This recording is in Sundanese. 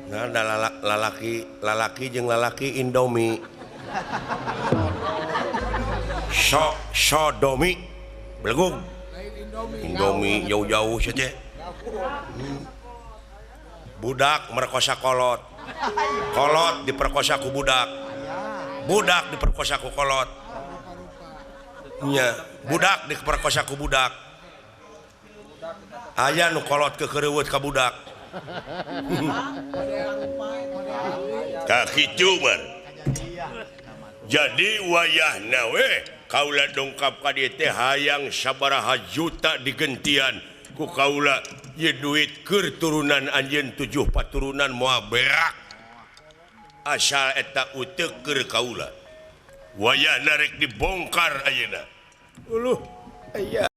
Nah, da lalaki lalaki jeung lalaki Indomie. So sodomi belegug. Indomie jauh-jauh saja. Budak merkosa kolot. Kolot diperkosa ku budak. Budak diperkosa ku kolot. Nya, budak diperkosa ku budak. Aya nu kolot kekereuweut ka budak. Kakitu bar. Jadi wayahna we kaula dongkap ka dieu teh hayang sabaraha juta digentian ku kaula ieu duit keur turunan anjeun 7 paturunan moal berak. Asal eta uteuk keur kaula. Wayahna rek dibongkar ayeuna. Uluh, aya.